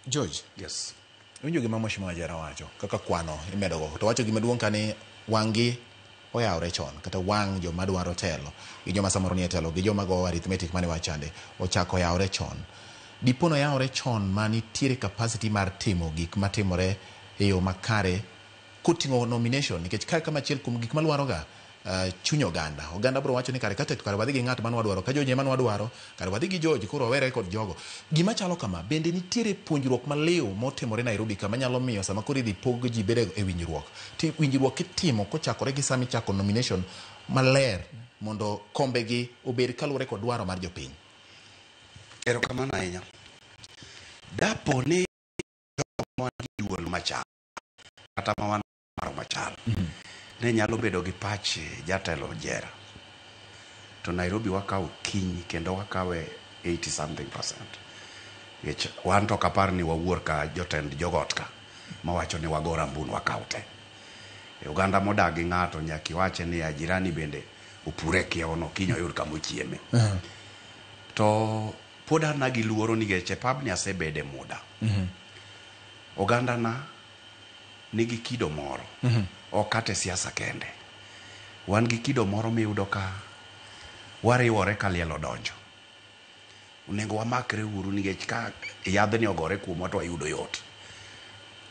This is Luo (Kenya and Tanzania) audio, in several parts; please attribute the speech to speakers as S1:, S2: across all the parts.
S1: George.
S2: Yes.
S1: Iwinjo gima Mheshimiwa Jera wacho kaka kwano imedo go to wacho gima duong' ka ni wang'gi oyawre chon kata wang' joma dwaro telo gi joma samoro nie telo gi joma go arithmetic mane wachande ochako yawre chon. Dipo noyawre chon ma nitiere capacity mar timo gik matimore e yo makare koting'o nomination nikech kae kama achiel kuom gik malwaroga chuny oganda. Oganda biro wacho ni kare ka tek to kare wadhi gi ng'at mane wadwaro, ka George ema ne wadwaro, kare wadhi gi George koro wawere kod jogo. Gima chalo kama, bende nitiere puonjruok maliw motimore Nairobi ka manyalo miyo sama koro idhi pog ji bedo e winjruok, ti winjruok itimo kochakore gi sama ichako nomination maler mondo kombegi obed kaluwore kod dwaro mar jopiny.
S2: Erokamano ahinya. Dapo ni joma wan gi duol machal kata ma wan paro machal ne nyalo bedo gi pach jatelo Jera to Nairobi wakawo kiny kendo wakawe 80 something percent. Nikech wan to ok apar ni wawuor ka jotend jogot ka mawacho ni wago rambun wakaw te. E oganda modak gi ng'ato nyaka iwache ni ya jirani bende opure kiewo no kiny oyud kama ochieme. To pod an gi luoro nikech e pabni asebede muda. Oganda na nigi kido moro. Ok kata e siasa kende. Wan gi kido moro miyudo ka wariwore ka liel odonjo. Onego wamakre uru nikech ka yadhni ogore kuomwa to wayudo yot.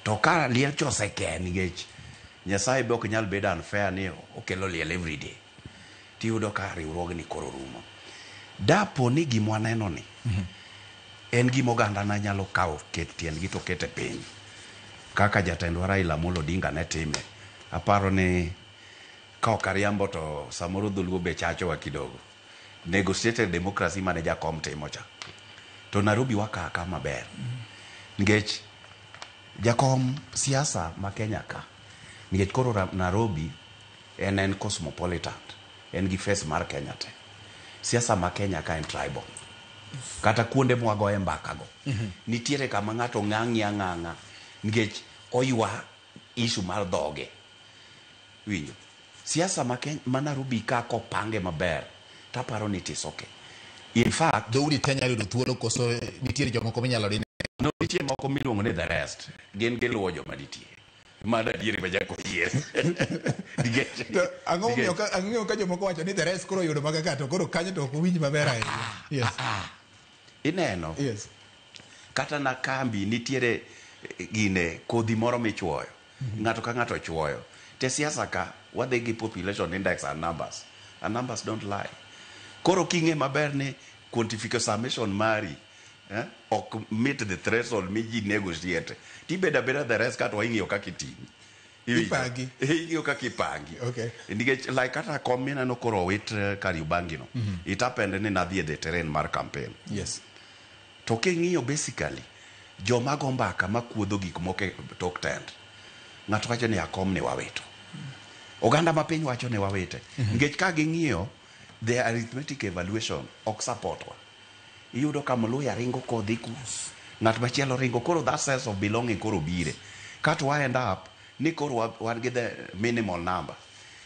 S2: To ka liel cha oseke nikech Nyasaye be ok nyal bedo unfair ni okelo liel everyday. Tiyudo ka riwruogni koro rumo. Dapo ni gima waneno ni en gima oganda na nyalo kawo ket tiendgi to ket e piny. Kaka jatendwa Raila Amolo Odinga ne time. Aparo ni ka ok ariambo to samoro dholuo be chachowa kidogo. Negotiated democracy mane jakom timo cha. To Nairobi wakawo akawa maber. Nikech jakom siasa ma Kenya ka, nikech koro Nairobi en cosmopolitan, en gi face mar Kenya te. Siasa ma Kenya ka en tribal. Kata kuonde mwagoye mbaka go. Nitiere kama ng'ato ng'ang'i ang'ang'a nikech oywa issue mar dhoge. Winjo? Siasa ma, Kenya, ma Nairobi ka kopange maber, taparo ni it is okay. In fact,
S1: Dhoudi te nyalo yudo thuolo koso nitiere jomoko minyalo dine
S2: no, nitie moko miluongo ni the rest. Gin giluwo joma nitie. Mano adieri ma nyaka oyie. Nikech-
S1: To ang'o momiyo
S2: nikech-
S1: ka ang'o ka jomoko wacho ni the rest koro oyudo maga ka to koro kanyo to ok owinj maber ahinya. Yes.
S2: Ineno?
S1: Yes.
S2: Kata na kambi nitiere gine kodhi moro michuoyo. Ng'ato ka ng'ato chuoyo. Te siasa ka wadhi gi population index and numbers. And numbers don't lie. Koro king'e maber ni quantification summation mari ok meet the threshold mi ji negotiate. Tibedo abeda the rest kato ing'iyo kaka iting'i. Iwinjo?
S1: Ipangi.
S2: Ing'iyo kaka ipangi.
S1: Okay.
S2: Nikech like kata kom mineno koro owit Kariobangi no. It happened ni nadhi e the terrain mar campaign.
S1: Yes.
S2: To king'iyo basically, joma go mbaka makuodho gik moko e tok tent, ng'ato wacho ni akom ni wawito. Oganda ma piny wacho ni wawite. Nikech ka ging'iyo the arithmetic evaluation ok support wa. Iyudo ka Mluya ringo kodhi ku, ng'at machielo ringo, koro that sense of belonging koro bire. Kato wa end up ni koro wan gi the minimal number.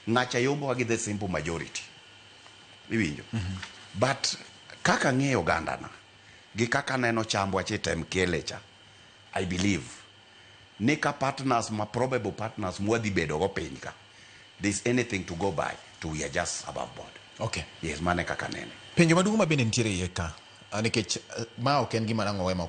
S2: Ng'acha yombowa gi the simple majority. Iwinjo? But kaka ang'eyo ogandana, gi kaka aneno chambwa chitem kele cha, I believe ni ka partners ma probable partners mwadhi bedo go piny ka, there's anything to go by to we are just above board.
S1: Okay.
S2: Yes, mane kaka nene.
S1: Penjo maduong' ma bende nitiere iye ka, nikech ma ok en gima nang'o we moko.